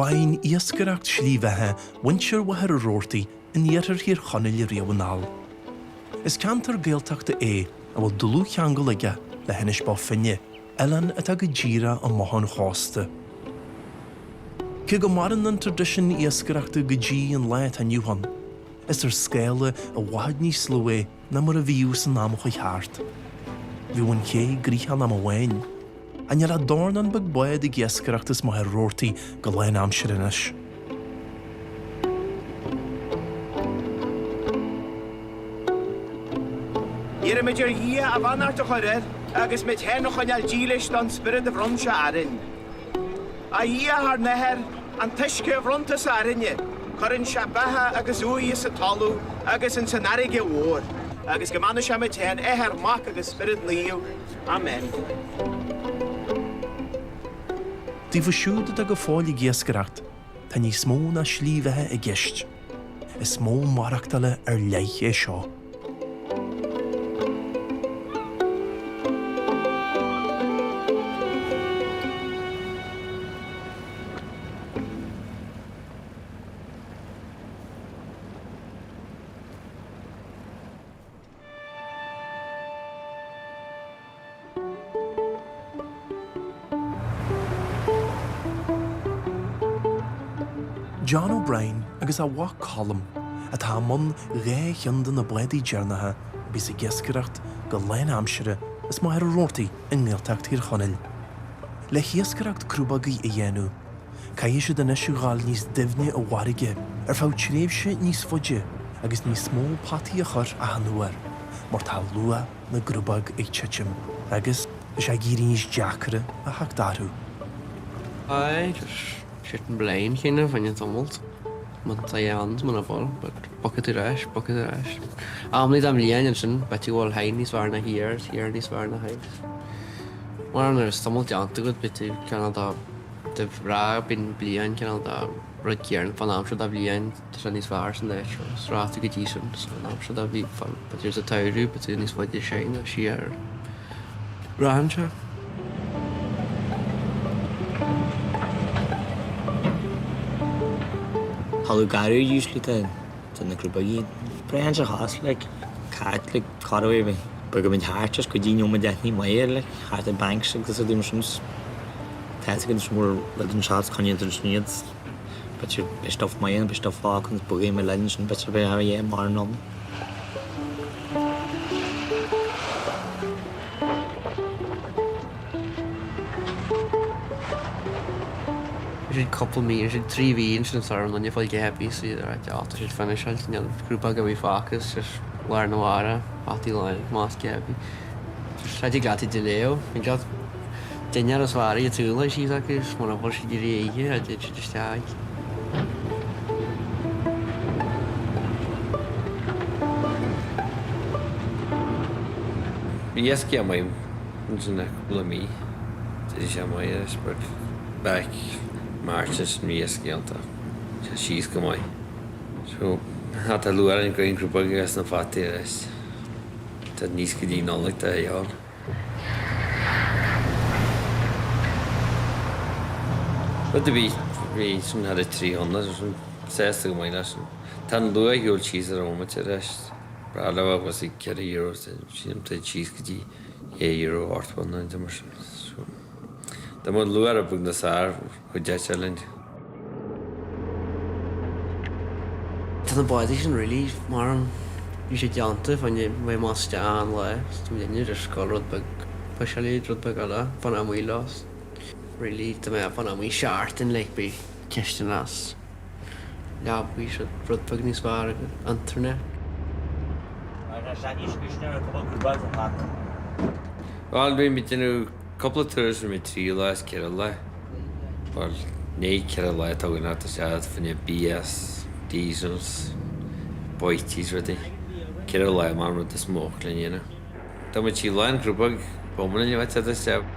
B'in iascaireacht slí bheatha mhuintir Mhachaire Rabhartaigh in iarthar Thír Chonaill riamh anall. Is ceantar Gaeltachta é a bhfuil dlúthcheangal aige le hInis Bó Finne, oileán atá go díreach amach ón chósta. Cé go maireann an traidisiún iascaireachta go dtí an lá atá inniu ann, is ar scála i bhfad níos lú é ná mar a bhíodh san am a chuaigh thart. Bhíodh an ché gnoitheach am amháin. Ach níl ach dornán beag bád ag iascaireacht as Machaire Rabhartaigh go lánaimseartha anois. Iarraimid ar Dhia a bheannacht a chur air agus muid féin a choinneáil dílis don Spiorad a bhronn sé orainn. A Dhia ár nAthair, an t-uisce a bhronn tusa orainne, cuireann sé beatha agus uaighe sa talamh agus ins an fharraige mhór, agus go mbeannaí sé muid féin, Athair, Mac agus Spiorad Naomh. Amen. Daofa siúd atá go fóill ag iascaireacht, tá níos mó ná slí bheatha i gceist. Is modh maireachtála ar leith é seo. John O'Brien agus a mhac Colm atá i mbun dhá cheann de na bádaí deireanacha a bhíos ag iascaireacht go lánaimseartha as Machaire Rabhartaigh i nGaeltacht Thír Chonaill. Le hiascaireacht crúbógaí a dhéanamh, caithfidh siad anois a ghabháil níos doimhne i bhfarraige ar feadh tréimhse níos faide agus níos mó potaí a chur achan uair mar tá luach na gcrúbóg ag titim agus tá sé ag éirí níos deacra a theacht orthu. Aye, just shooting blind kind of when you tumult. Má tá ann is muna bhfuil, but bogfaidh tú ar ais, bogfaidh tú ar ais. Amannaí den bhliain ansin, b'fhéidir go bhfuil thoir níos fearr ná thiar, thiar níos fearr ná thoir. Mar nuair is tumult déanta agat, beidh tú cineál de de bhreá bíonn bliain cineál de rud céanna fán aimsir de bhliain tá sé níos fearr san áit seo is rachaidh tú go dtí sin so an aimsir de bhí fán b'fhéidir sa tsamhradh beidh tú níos faide soir ná siar braitheann sé. Talamh garbh usually de de na crúbógaí. Braitheann sé chos like cat like corruair bhí bogaimid thart just go dtí nóiméad aithní maith air like thart ar banks agus rudaí mar sin. Tá fhios againn is mór rud an seans coinneáil an sníod. B'fhéidir beidh stuff maith ann, beidh stuff fágtha agus bogfaidh mé linn sin b'fhéidir beidh a yeah mar an. Bhí siad cúpla mí, bhí siad 3 mhí ansin sara raibh duine fáil 2 píosa ar a tá siad finisháilte, níl crúbóg ar bith fágtha is just lá arna mhárach, fataí lán, más cibé. Just rud ag leat idir leo, ag leat dinnéar is fearr iad súil síos acu is mura bhfuil siad ag iarraidh oíche, a dtéid siad isteach. Bhí iascaigh amuigh ansin le cúpla mí, d'éirigh sé maith anois but back March ansin bhí iascaigh iontach, sé síos go maith. So tá luath ar an gcrainn crúbóg agus na fataí anois, tá níos go dtí Nollaig tá a fhios. Rud a bhí, bhí sin thar a 3 thonna, so sin sásta go maith leis. Tá an luach ag dul síos ar an bhomaite arís. Breá leo a bhus ag €4 sílim tá síos go dtí €2.80 nó mar sin. So dá mbeadh luach ar beag na sár chuid deite linn. Tá na bádaí sin really mar an bhí sé déanta fá choinne bheith amach isteach an lá is tá muid inniu just goil rud beag puiseáil iad rud beag eile fan amuigh leo really tá mé fan amuigh seachtain like beidh ceisteanna as leabaidh siad rud beag níos fearr ag an internet. Bhuel, bhí muid ag déanamh cúpla turas, bhí muid 3 lá is 4 lá. Bhuel, ní 4 lá atá againn ach tá sé fá choinne bia is diesel is boities rudaí. 4 lá mar an rud is mó le dhéanamh. Tá muid sí lán crúbóg, b'iomaí a bheadh isteach.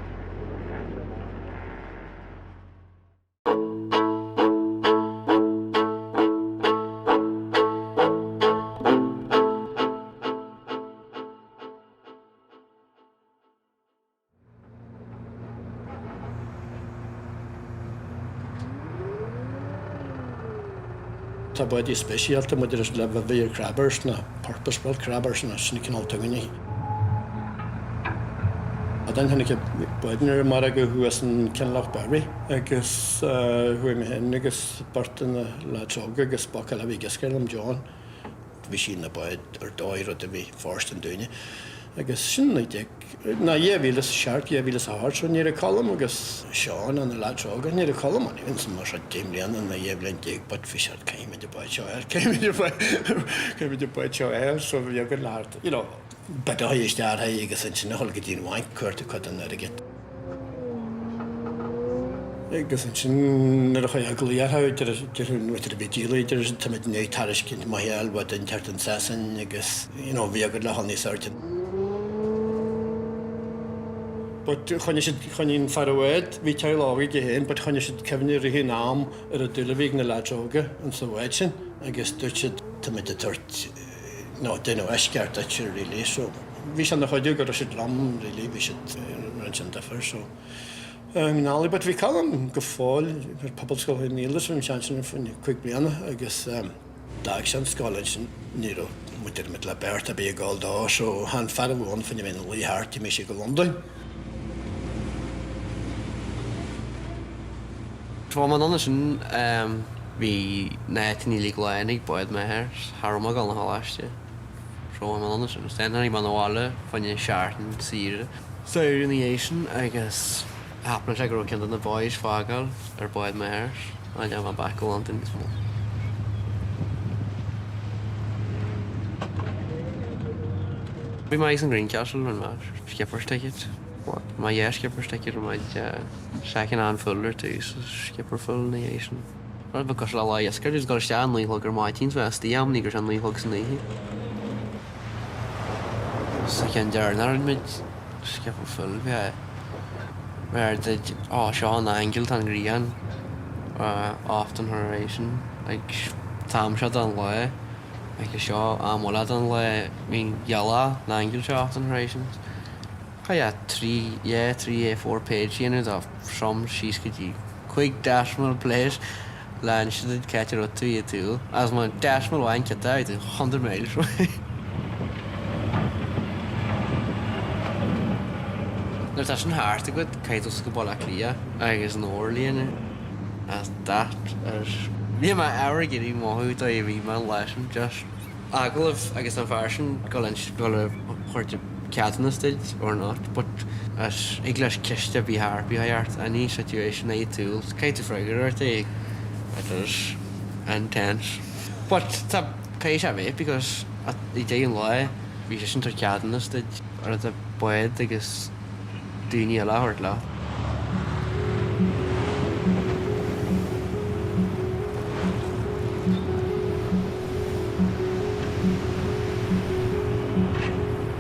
Tá báidí speisialta maidir le bheith ar crabbers nó purpose built crabbers nó sin cineál tuinginí. Then tháinig báid ar an margadh thuas in Kinlochbervie agus chuaigh mé féin agus beirt de na lads óga agus boc eile a bhí ag iascaireacht liom, John. Bhí sí ina bád ar dóigh, rud a bhí fóirstean dúinne. Agus sin 19, ná 2007, 2008, so ní raibh Colm agus Seán na lads óga, ní raibh Colm ann even san mar 10 mbliana nó 12 bhliain but bhí siad caithfimid an bád seo a fháil, caithfimid an bád, caithfimid an bád seo a fháil so bhí againn le you know, bid a chur isteach uirthi agus ansin a dhul go dtí an bhanc cuartú cuid den airgead. Agus ansin nuair a chuaigh a glaoch orthu, deir an mhuintir a bhí ag díol deir siad táimid i ndiaidh tairiscint maith a fháil uait inteacht in Sasain agus you know bhí agad le dhul níos airde. But choinnigh siad, choinnigh an fear an bháid, bhí teaghlach óg aige féin but choinnigh siad cuimhne i rith an am ar an dúil a bhí ag na lads óga insa bhád sin agus dúirt siad táimid ag tabhairt nó déanamh eisceacht duit really so bhí sé ina chuidiú go raibh siad liom really bhí siad rinne sin difear so ngálaí but bhí Colm go fóill ar Pobalscoil Thír Niallais bhí sé ansin faoin 5 bliana agus d'fhág sé an scoil ansin ní raibh muid ar muid le beart ar bith ag dul dó so chan fear a bhí ann faoina bheith ina luí thart d'imigh sé go Londain. Tá mé in ann sin bhí na áiteanna uilig lán ag bád m'athar, cha raibh mé ag dul 'na choláiste. So bhí mé in ann sin. Then tháinig mé 'na bhaile fá choinne seachtain saoire. Saoire ina dhiaidh sin agus thaipneáil sé go raibh ceann de na boys fágáil ar bád m'athar. I dhein mé back go Londain níos mó. Bhí mé san Greencastle rinne mé skipper's ticket. Má dhea skipper's ticket rinne mé second hand full ar tús skipper full ina dhiaidh sin. Rud beag cosúil le lá iascaire, just dul isteach a naoi a chlog ar maidin, is bheith istigh amannaí go raibh sé a naoi a chlog san oíche. Sa cheann deireanach rinne muid skipper full, bhí bhí duit, ó seo an angle tá an ghrian off den horizon, like t-am seo den lá, like seo am eile den lá, bhí an ghealach an angle seo off den horizon. Caithfidh 3, yeah, 3 A4 page a dhéanamh de sum síos go dtí 5 decimal place le inse duit cá háit a raibh tú i dtúl. Agus má decimal amháin ciotach bhí tú 100 miles away. Nuair atá sin thart agat caithfidh tú dul go Baile Átha Cliath agus an obair a líonadh. As that is. Bhí mé ever ag iarraidh mothú dóigh a bhí mé an lá sin just. agallamh agus an fear sin dul dul a thabhairt ceadúnas duit or not but as ag leis ciste bhí thar bhí ort any situation a tú caithfidh tú freagra ort é it is intense but tá caithfidh sé bheith because i deireadh an lae bhí sé sin tabhairt ceadúnas duit ar do bád agus daoine eile a thabhairt leat.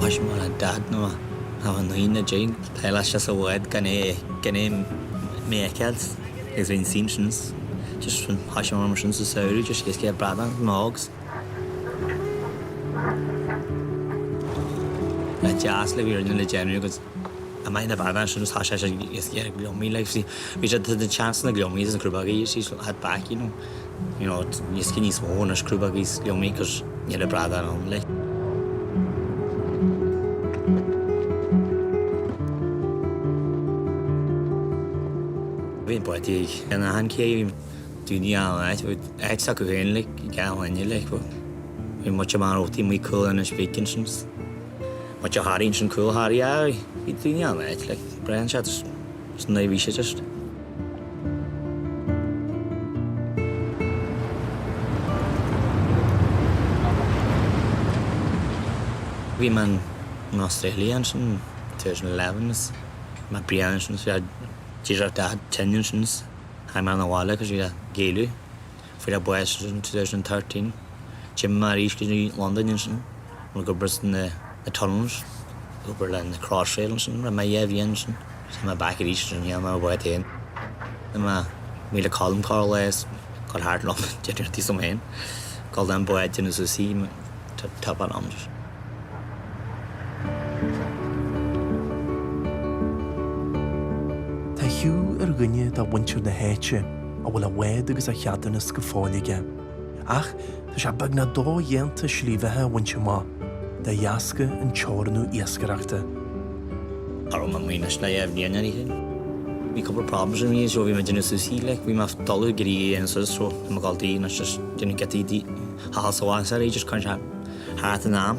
Thoisigh mé le Dad nó a naoi nó deich teaghlach sa bhád gan é gan é mé a fheiceáil agus bhí an scene sin just thoisigh mé mar sin sa samhradh just iascaireacht bradán nó agus le deas le bhí orainn le déanamh agus I mbeidh na beanna sin tá sé sin is yeah gliomaí like see bhí sé the chance na gliomaí is na crúbógaí you see had back you know you know níos níos mó anois crúbógaí is gliomaí cos ní raibh bradán ann like. Bhí an bád ag an achan cé bhí daoine ann áit bhí áit s'acu féin like ag achan duine like bhí muid amach ar taobh amuigh cúl Inis Bhig ansin. Muid a tharraing sin cúl Harry aye bhí daoine an áit like braitheann sé just just an bhí sé just. Bhí mé in Australia ansin 2011 is mé bliain ansin is bhí díreach dad tinn ansin is tháinig mé 'na bhaile agus bhí a géilleadh. Fuair mé bás in 2013. D'imigh mé arís go dtí Londain ansin, ag obair sna na tunnels, ag obair le na Crossrail ansin, raibh mé dhá bhliain ansin. Tháinig mé back arís ansin, dhéan mé mo bhád féin. Bhí mé amuigh le Colm corrlá is dul thart liom, déanamh rudaí dom féin. Dul den bád, déanamh suas í, top an am. Tá Hugh ar dhuine de mhuintir na háite a bhfuil a bhád agus a cheadúnas go fóill aige. Ach tá sé beagnach dodhéanta slí bheatha a bhaint amach de dheasca an teorannú iascaireachta. Cha raibh mé amuigh anois le dhá bhliain ar fhichead. Bhí cúpla problems agam so bhí mé ag déanamh suas í like bhí mé ag dul ag iarraidh í a dhéanamh suas so tá mé ag dul di anois just déanamh giotaí di thall sa bhaile sa just cuireann sé thart in am.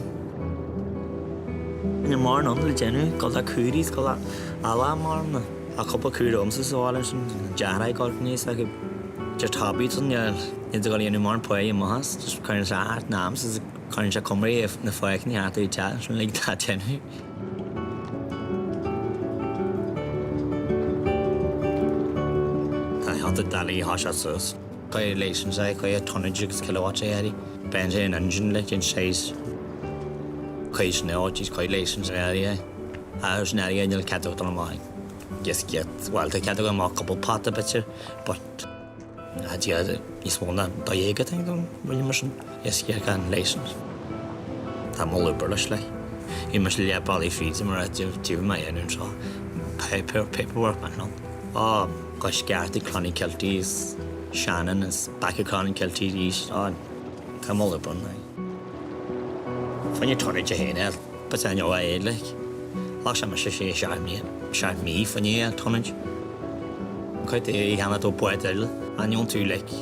Níl mórán ann le déanamh, gabháil le cúraí is gabháil le eala mórán na. Tá cúpla cúr agamsa sa bhaile ansin, deartháir ag gabháil níos acu. Just hobby san níl níl tú ag gabháil a dhéanamh mórán páighe amach as, just cuireann sé thart in am is cuireann sé cumraí na fáiceanna thart ar an teach ansin like tá déanamh. Tá theannta doiligh thá sé suas. Cuir licence é, cuir tonnage agus kilowatt é air. Bíonn sé in engine like in size. Cuir sin é, jeez, cuir licence é air é. Agus sin air níl cead dul amach. Just get, well tá cead agam amach cúpla pota b'fhéidir but tá dia níos mó ná 12 I think don rinne mar sin. Just get gan licence. Tá moladh obair leis like. Bhí mise leath bealaigh fríd mar a dtíobh mé a dhéanamh anseo. Paper, paperwork man no. Á, go sceart ag Clonakilty is Shannon is back at Clonakilty arís. Á, tá moladh obair ann. Fá choinne tonnage a haon fháil, but I know é like. Ghlac sé mise sé seacht mí, seacht mí fá choinne fháil tonnage. Cuid de cheana dó bád eile, an ndéanann tú like,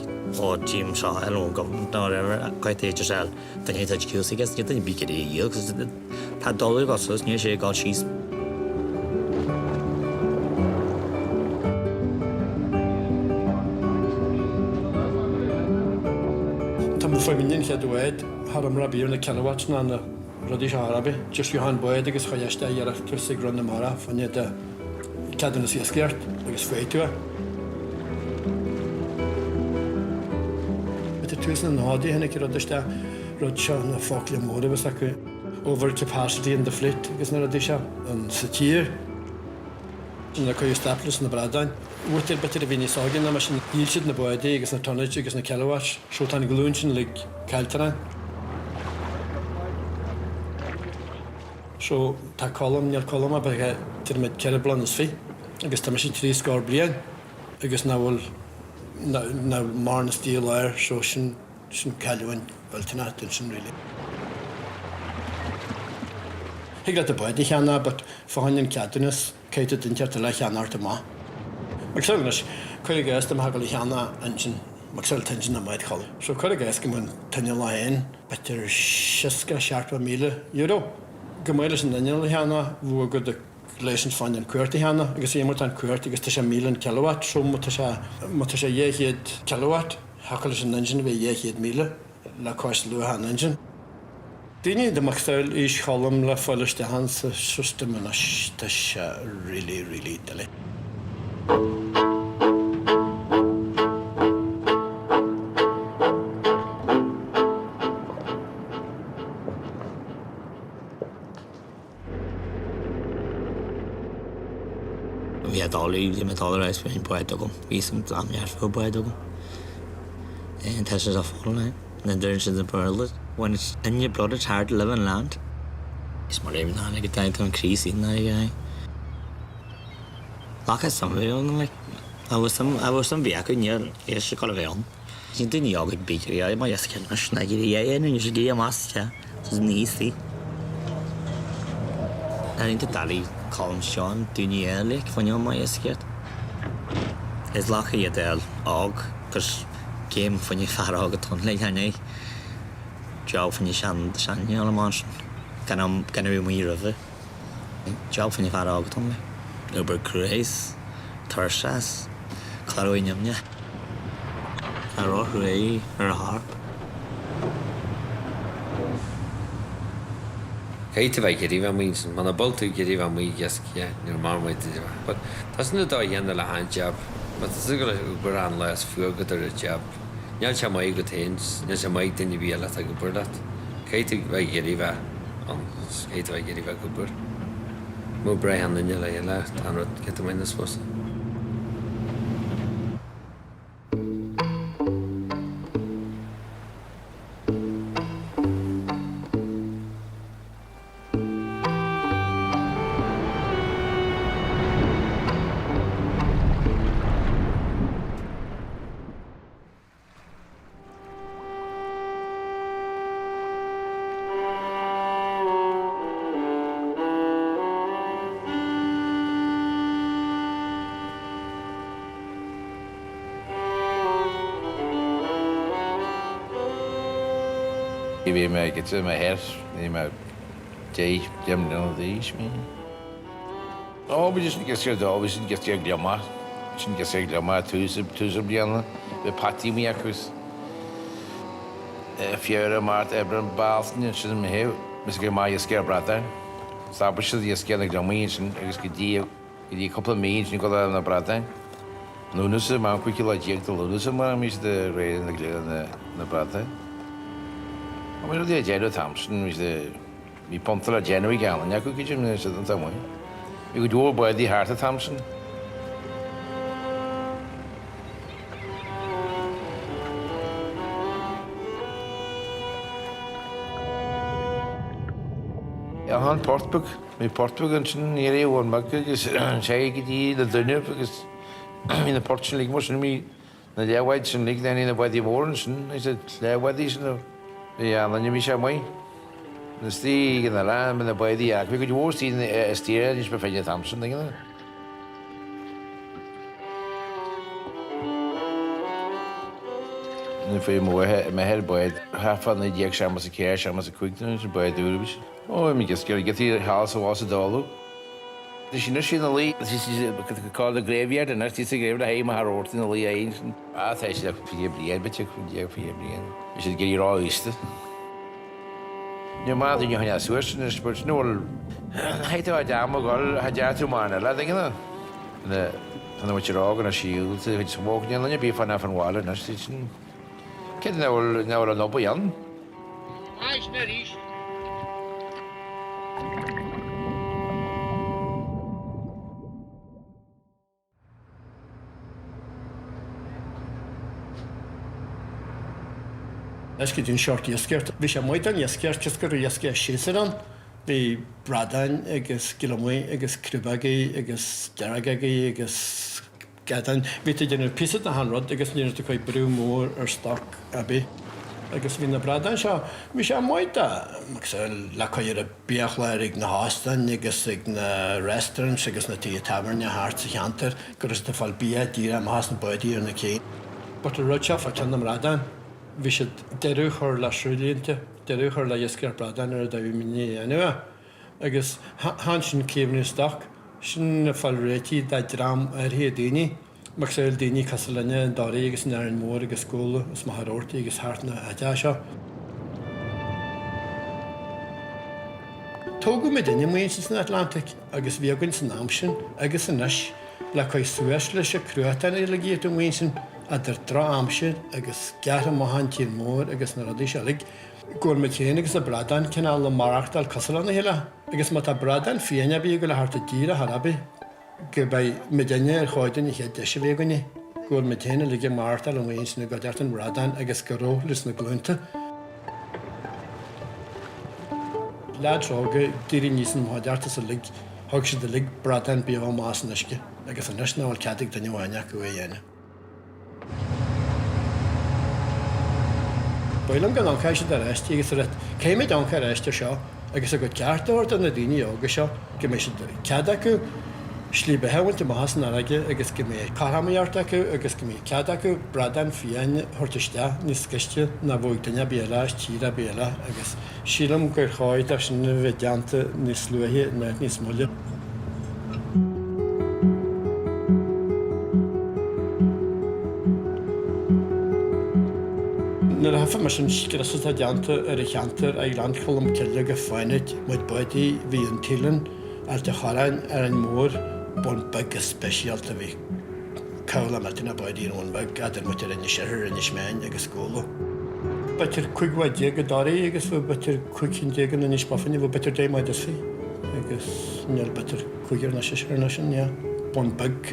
ó tím seo eile ón government nó whatever, cuid de just fháil Duine atá ag cúrsaí agus níl duine ar bith ag iarraidh a dhíol cos tá dollar ag dul suas, níl sé ag dul síos. Tá mé faoi mhionn an chéad bhád cha raibh mar a bhí ar na kilowatts ná na rudaí seo ar bith. Just bhí an bád agus chuaigh isteach iarracht ag run na mara fá choinne do ceadúnas iascaireacht agus fuair tú é. Idir tús na nóchaidí tháinig an rud isteach, rud seo na focla móra a bheas acu, over capacity in the fleet agus na rudaí seo an sa tír. Nuair a cuireadh stop leis na bradáin, uait ar bit ar a bhí níos óige ná mar sin, dhíol siad na bádaí agus na tonnage agus na kilowatts, so tá an ghlúin sin uilig caillte againn. So tá Colm, níl Colm ach déarfaidh muid 24 bliana agus tá mise trí scór bliain agus nach bhfuil, nach bhfuil mórán istigh i lár so sin, sin cailliúint mhillteanach ansin really. Thig leat an bád a cheannach but fá choinne an ceadúnas caithfidh tú duine inteacht eile a cheannacht amach. Macasamhail anois, cuir i gcás dá mbeifeá ag dul a cheannach engine, macasamhail t-engine i mbád Choilm. So cuir i gcás go mbeadh an t-inneall é féin b'fhéidir 60, 70 míle euro. Go maith leis an inneall a cheannach, bheadh agat licence fá choinne an cumhacht a cheannach agus aon tá an cumhacht agus tá sé 1,000 an kilowatt so má tá sé má tá sé 200 kilowatt thiocfadh leis an engine a bheith 200,000 le cois luach an engine. Daoine de macasamhail aois Choilm le fáil isteach in sa system anois tá sé really really doiligh. Bhí a dul bhí mé dul ar ais bhí bád agam. Bhí san am neart bheadh bád agam. And tá sé fónamh é. Na deireann siad i Béarla when it's in your blood it's hard to live on land. Is mar aon ná go dtagann an críos in aghaidh. Lacha some bhí ann like I was some I was some bhí acu níor níor sé cá bheith ann. Níl duine óg ag bídeach ar má dheasca anois ná ag iarraidh é a dhéanamh, níl sé ag iarraidh amach as te, is níos í. Ar aon doiligh Colm Seán daoine eile ag fuinneamh má dheasca iad. Is lacha iad eil óg gus géim fuinneamh fear óg atá ann le dhéanamh job fuinneamh sean sean amach ansin gan am gan a bhí amuigh roimhe. Job fá choinne fear óg atá ann le obair cruaidh, tuirseach, clárú nimhneach. Tá roth réidh ar a chorp. Caithfidh tú bheith ag iarraidh bheith amuigh ansin. Muna bhfuil tú ag iarraidh bheith amuigh ag iascach, níl mórán maith duit a bheith. But tá sin an dóigh chéanna le haon jab. Má tá tú ag dul ag obair achan lá is fuath agat ar an jab, níl sé maith agat féin, níl sé maith ag duine ar bith eile atá ag obair leat. Caithfidh tú bheith ag iarraidh bheith ann, caithfidh tú bheith ag iarraidh bheith ag obair. Má braitheann duine le chéile, tá an rud giota maith níos fusa. Bhí mé ag ithe m'athair, bhí mé 10 mbliana d'aois, bhí. Ó, bhí sin iascaireacht dó, bhí sin iascaireacht gliomach, sin iascaireacht gliomach tús, tús na bliana, bhí peataí amuigh acu is Feabhra, Márta, Aibreán, Bealtaine, ansin Meitheamh, bhí siad ag maith iascaireacht bradáin. Stop siad iascaireacht na gliomaigh ansin agus go dtí, go dtí cúpla mí ansin go raibh na bradáin. Lúnasa, meán 15 lá de Lúnasa mar a bhí siad ag réidh na, na bradáin. Bhí rudaí á déanamh an t-am sin, bhí siad, Bhí punta le déanamh ag Alan acu go dtí an t-am amuigh. Bhí cuid mhór bádaí thart an t-am sin. An port beag, bhí port beag ansin in iarraidh Abhainn Bheag agus sé go dtí na Dúnaibh agus bhí na poirt sin uilig mar sin, bhí Na leathbháid sin uilig, na na bádaí móra ansin, is na leathbhádaí sin a bhí ann, bhí sé amuigh. Na istigh ag an oileán, bhí na bádaí acu, bhí cuid mhór istigh istigh ar Inis Bó Finne an t-am sin, tuigeann tú. Nuair a fuair mo mháthair bád, thart fá 1974, 75 nuair a bád úr a bhí sé. Ó, bhí mé ag iascaireacht, giotaí thall is abhus i dtólamh. Tá sí anois ina luí, tá sí called the graveyard anois, tá sí graveyard a thaobh Machaire Rabhartaigh ina luí ansin. Ah, tá sí le 20 bliain, b'fhéidir, 15, 20 bliain. Bhí siad ag éirí ró-aosta. Níor mhaith duine a choinneáil suas anois, but nó bhfuil, chaith tú a d'am ag dul, cha dearr tú mar eile, tuigeann tú? Na, tá na muintir óg anois síl, tá cuid smoke, níl duine ar bith fán fan bhaile anois, tá sin, cé nach bhfuil, nach bhfuil an obair ann? Éist arís. Anois go dtí an seort iascaireacht. Bhí sé maith don iascaireacht toisc go raibh iascaireacht séasúr ann. Bhí bradáin agus gliomaigh agus crúbógaí agus deargógaí agus Geadáin. Bhí tú ag déanamh píosa de achan rud agus ní raibh tú ag cur brú mór ar stoc ar bith. Agus bhí na bradáin seo, bhí sé maith do, macasamhail, le cur ar an biachlár ag na hóstáin agus ag na restaurants agus na tithe tábhairne thart sa cheantar go raibh siad ag fáil bia díreach amach as na bádaí ar na cé. But an rud seo fá cheann na mbradán, bhí siad deireadh a chur le sruthlínte, deireadh a chur le iascaireacht bradán ar an dóigh a bhí muidne a dhéanamh é. Agus chan sin caomhnú stoc, sin ag fáil réitithe do dhream áirithe daoine, macasamhail daoine cosúil linne i nDoirí agus in Árainn Mhór agus Gabhla is Machaire Rabhartaigh agus thart na háiteacha seo. Tógadh muidinne amuigh ansin san Atlantic agus bhí againn san am sin agus anois le cur suas leis an cruatan uilig atá amuigh ansin, idir drochaimsir agus gearrtha amach an tír mór agus na rudaí seo uilig. go bhfuil muid féin agus na bradáin cineál ag maireachtáil cosúil lena chéile agus má tá bradán fiáin ar bith ag gabháil a theacht i dtír ar chor ar bith go mbeidh muidinne ar chóir den chéad deis a bheidh againne go bhfuil muid féin uilig ag maireachtáil amuigh ansin i gcuideachta an bhradáin agus go raibh leis na glúnta. Leaids óga d'éirigh aníos in mo chuideachta is uilig thug siad uilig bradán beo amach as an uisce agus anois nach bhfuil cead ag duine amháin acu é a dhéanamh. Ba mhaith liom go n-amharcfadh siad ar ais agus a rá, Caithfimid amharc ar ais air seo agus a gcuid ceart a thabhairt do na daoine óga seo, go mbeidh siad cead acu slí beatha a bhaint amach as an fharraige agus go mbeidh cothromaíocht acu agus go mbeidh cead acu bradán fiáin a thabhairt isteach níos gaiste ná bheadh ag duine ar bith eile as tír ar bith eile agus Sílim gur chóir dó sin a bheith déanta níos luaithe ná níos moille. Nuair a thaifead mise an scrios atá déanta ar an cheantar ó Ghleann Cholm Cille go Fánaid, muid bádaí, bhí an tSíleann, Ailt a' Chorráin, Árainn Mhór, Bun Beag go speisialta, bhí. Cabhlach millteanach bádaí ar an Bhun Bheag, eadar muintir Inis Oirthir, Inis Meáin agus Gabhla. B'fhéidir 15 bhád i dToraí agus bheadh b'fhéidir 15 cinn in Inis Bó Finne, bheadh b'fhéidir 10 mbád is fiche agus níl b'fhéidir cúigear nó seisear anois ann, yeah. Bun Beag,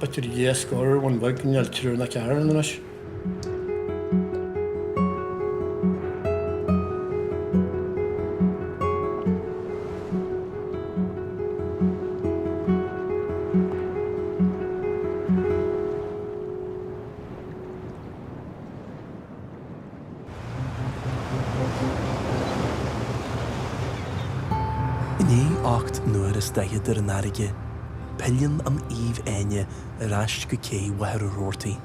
b'fhéidir dhá scór ar Bhun Bheag, níl triúr ná ceathrar ann anois. I ndiaidh 48 n-uair ar an fharraige, pilleann an Uíbh Fháinne ar ais go cé Mhachaire Rabhartaigh.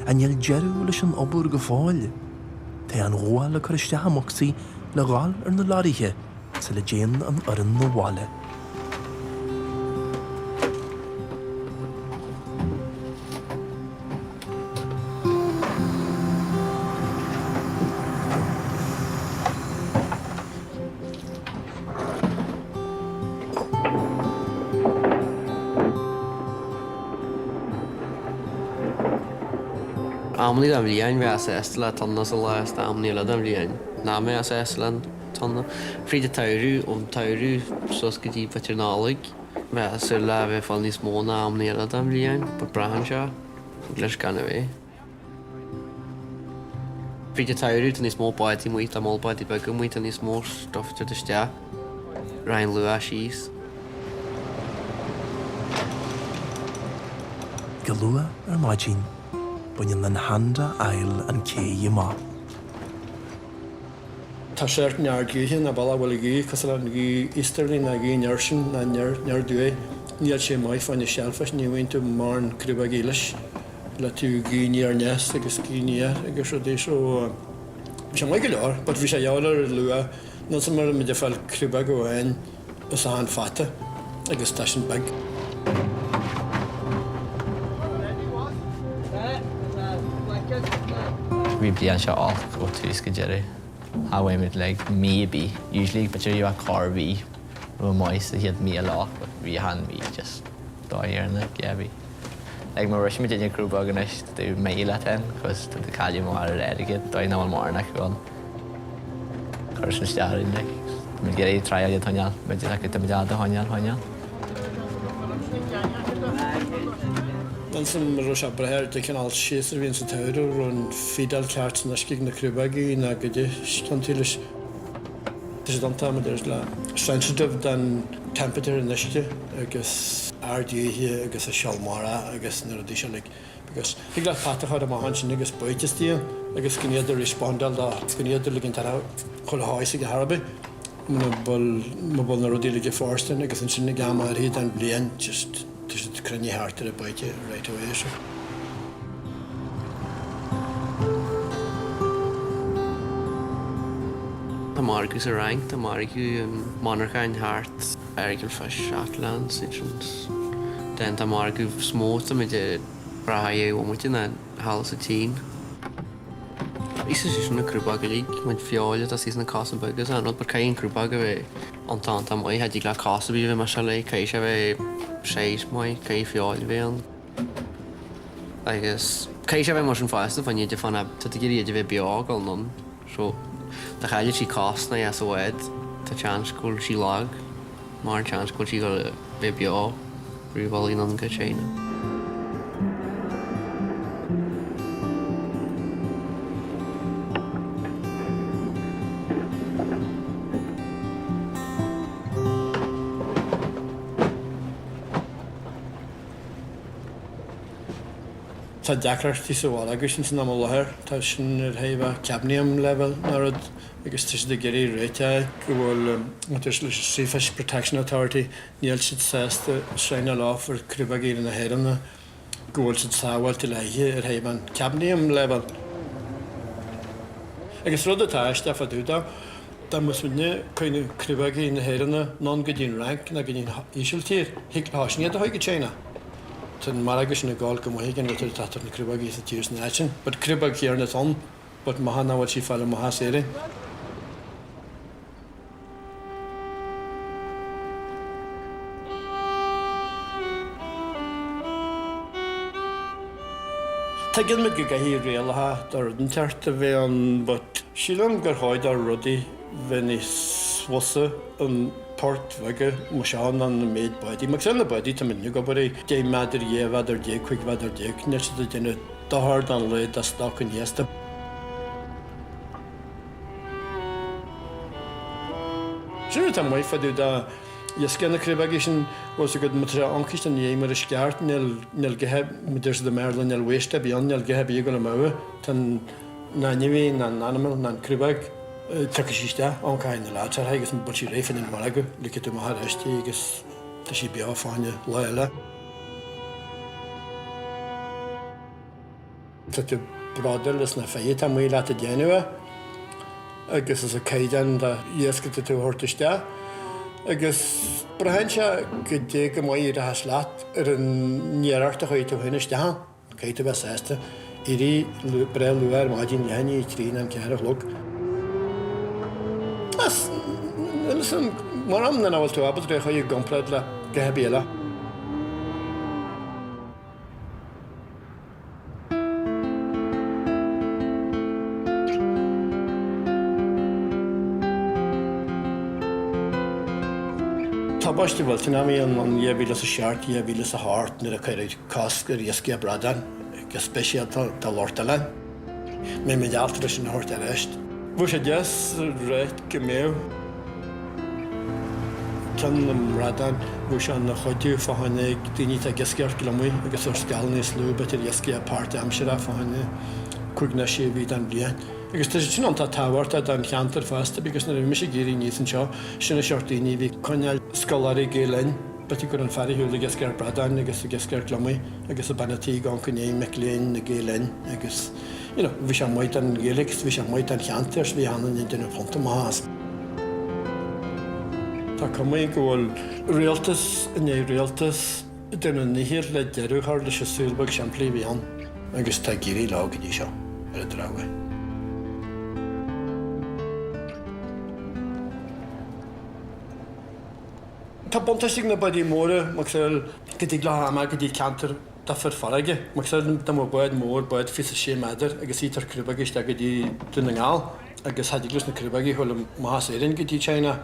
Ach níl deireadh leis an obair go fóill. Tá an ghabháil le cur isteach i mbocsaí le dhul ar na leoraithe sula dtéann an fhoireann 'na bhaile. Amannaí den bhliain bheifeá sásta le tonna sa lá is amannaí eile den bhliain nach mbeifeá sásta le tonna. Fríd an tsamhradh, ón tsamhradh suas go dtí b'fhéidir Nollaig, bheifeá ag súil le bheith ag fáil níos mó ná amannaí eile den bhliain, but braitheann sé leis gan a bheith. Fríd an tsamhradh tá níos mó báidí amuigh, tá moll báidí beaga amuigh, tá níos mó stuff ag teacht isteach, raghaidh an luach síos. Go luath ar maidin, baineann an Handa Isle an cé amach. Tá seort neart-ghaoithe ná bealach a bhfuil gaoth cosúil le an ghaoth easterly ná gaoth aniar sin ná aniar aduaidh. Níl sé maith fá choinne shellfish, ní bhfaigheann tú mórán crúbóg leis le tú gaoth aniar aneas agus gaoth aniar agus rudaí so bhí sé maith go leor but bhí sé gheall ar luath níl 's a'm an raibh muid ag fáil crúbóg amháin as achan fata agus tá sin beag. Bhí bliain seo olc ó tús go deireadh. Cha bhfuair muid like mí ar bith. Usually b'fhéidir you have corr-mhí raibh maith sa chéad mí eile but bhí achan mhí just dóigh yeah bhí. Like má bhriseann muid duine crúbóg anois tá tú mile ten cos tá tú cailleadh amach ar airgead dóigh nach bhfuil mórán acu ann. Chuir sin isteach orainn like. Tá muid ag iarraidh triail a choinneáil, muid like tá muid á do choinneáil, choinneáil. Ansin an raibh sé breithe ar de cineál séasúr a bhíonn sa tsamhradh, raibh an feedáil ceart san uisce ag na crúbógaí ná goidé ciontaí leis. Tá siad iontach mar deir le sensitive don temperature an uisce agus ard-ghaoithe agus a seol mara agus na rudaí seo like. Because thig leat fata a chur amach ansin agus baoite istigh ann agus go ndéantar respondáil dó, go ndéantar ligean tar chuile shághas ag ar bith muna bhfuil, muna bhfuil na rudaí uilig ag fóirstean agus ansin ag am áirithe den bhliain just tá siad cruinnithe thart ar an baoite right away so. Tá margadh sa Fhrainc, tá margadh i monarcháin thart. Errigal Fish, Atlan, Citrons. Then tá margadh is mó tá muid ag brath ar bhomaite ná thall sa tSín. Is é sin na crúbóga uilig, muid feoil atá suas na cosa beaga is an rud, but caithfidh an crúbóg a bheith iontach iontach maith, cha dtig le cos ar bith a bheith mar seo léi, caithfidh sé a bheith size maith, caithfidh feoil a bheith ann. Agus caithfidh sé a bheith mar sin fosta, fá choinne fá na, tá tú ag iarraidh iad a bheith beo ag dul anonn. So, dá chailleadh sí cos nó é sa bhád, tá seans go bhfuil sí lag, mórán seans go bhfuil sí ag bheith beo roimh dhul anonn go China. Tá deacrachtaí sa mhargadh sin san am i láthair, tá sin ar thaobh a cadmium level ná rud agus tá siad ag iarraidh réiteach go bhfuil maidir leis an Sea Fish Protection Authority níl siad sásta sign-áil off ar crúbógaí na hÉireann go bhfuil siad sábháilte le hithe ar thaobh an cadmium level. Agus rud atá aisteach fá dtaobh dó, dá mbeadh muidne ag coinneáil crúbógaí na hÉireann anonn go dtí an Fhrainc ná go dtí an Ísiltír, thig leo sin iad a thabhairt go China. Tá an margadh sin ag gabháil go maith ag an rud atá na crúbógaí sa tír san áit sin. But crúbóg chéanna atá ann, but maith nach bhfuil sí fáil amach as Éirinn. Tuigeann muid go gcaithfidh rialacha do rud inteacht a bheith ann but sílim gur chóir do rudaí bheith níos fusa an poirt bheaga mar seo ná na méid báidí. Mar na báidí tá muid ag obair ag 10 méadar, 12 mhéadar, 15 mhéadar, níl siad ag déanamh dochar don laghad de stoc an iasc. Sin rud atá maith fá dtaobh de iasc na crúbógaí sin, bhfuil 's agat, má tá sé ioncaiste an dhiaidh mar is ceart, níl, níl githe, mar deir siad i mBéarla, níl waste ar bith ann, níl githe ar bith ag dul amú. Tá an ainmhí, ná an animal, ná an crúbóg. Tiocfaidh sí isteach, amharcfaidh na lads uirthi agus beidh sí réidh fá choinne an mhargadh, ligfidh tú amach arís í agus tá sí beo fá choinne lá eile. Tá tú bródúil as na fir atá amuigh leat ag déanamh é. agus is an caighdeán de iasc atá tú a thabhairt isteach agus braitheann sé goidé go maith a éireochas leat ar an iarracht a chuirfidh tú féin isteach ann. Caithfidh tú bheith sásta éirí breá luath ar maidin leath i ndiaidh a trí nó an 4 a chlog. Is níl mórán nach bhfuil tú ábalta é a chur i gcomparáid le gach ar bith eile. Tubaiste mhillteanach a bhí ann in 2007, 2008 nuair a cuireadh cosc ar iascaigh bradán, go speisialta do lucht oileáin. Mbeidh muid ábalta sin a thabhairt ar ais. Bheadh sé deas ráit go mbeadh. Ceann na mbradán, bheadh sé ina chuidiú fá choinne ag daoine atá ag iascaireacht gliomaigh agus ar scála níos lú, b'fhéidir iascaigh páirtaimseartha fá choinne cúig nó sé mhí den bhliain. Agus tá sé sin iontach tábhachtach don cheantar fosta because nuair a bhí mise ag éirí aníos anseo, sin an seort daoine a bhí ag coinneáil scoláirí Gael Linn, b'fhéidir go raibh an fear ar shiúl ag iascaireacht bradáin agus ag iascaireacht gliomaigh agus ag bean an tí ag amharc i ndiaidh mic léinn na Gael Linn agus you know bhí sé maith don Ghaeilge agus bhí sé maith don cheantar so bhí achan duine ag déanamh punta maith as. Tá cuma go bhfuil rialtas i ndiaidh rialtas ag déanamh a ndícheall le deireadh a chur leis an saol beag simplí a bhí ann agus tá ag éirí leo go dtí seo ar an drochuair. Tá buntáiste ag na báidí móra, mar go dtig leo amach go dtí ceantar de fir farraige. Mar dá mbeadh bád mór, bád 26 méadar agus í ag tabhairt crúbóga isteach go dtí Dún na nGall agus cha dtig leis na crúbóga a ghabháil amach as Éirinn go dtí China.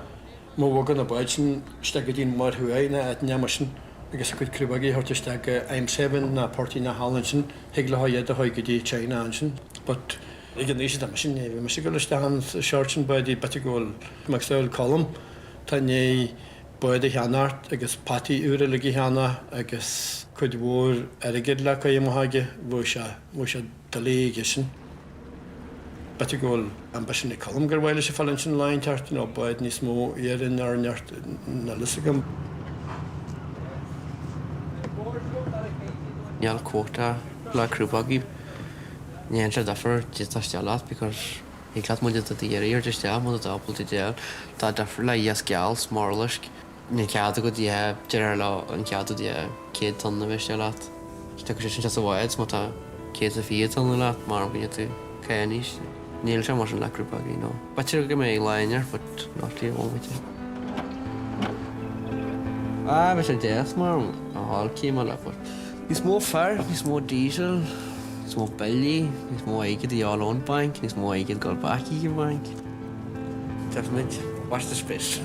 Má bhogann na báid sin isteach go dtí an Mhuir Thuaidh nó áiteanna mar sin agus a gcuid crúbóga a thabhairt isteach go Eemshaven nó port inteacht thall ansin, thig leo iad a chur go dtí China ansin. But ag an aois atá mise, ní bheidh mise ag dul isteach an seort sin bádaí, b'fhéidir go bhfuil, mar Colm. Tá i ndiaidh bád a cheannacht agus peataí úra uilig a cheannach agus cuid mhór airgid le cur amach aige. Bheadh sé, bheadh sé doiligh aige sin. B'fhéidir go bhfuil ambition ag Colm gur mhaith leis a fáil ansin lá inteacht nó bád níos mó iarainn ar neart, níl fhios agam. Níl quota le crúbógaí. Ní dhéanann sé difear cad tá isteach leat because Thig leat muid a d'iarraidh ar isteach má tá tú ábalta déan. Tá difear le iasc geal 's murlaisc. Níl cead agat yeah deir leo an cead agat yeah 100 tonna a bheith istigh leat. Tiocfaidh sé sin isteach sa bhád 's má tá 120 tonna leat mar go ndéanfaidh tú cáin anois. Níl sé mar sin le crúbógaí no. B'fhéidir go mbeidh lá inteacht but not the moment. Ah bheadh sé deas mar a fháil céim eile but. Níos mó fear, níos mó diesel, níos mó billí, níos mó airgead a fháil ón banc, níos mó airgead dul back chuig an bhanc. Definite, watch the space.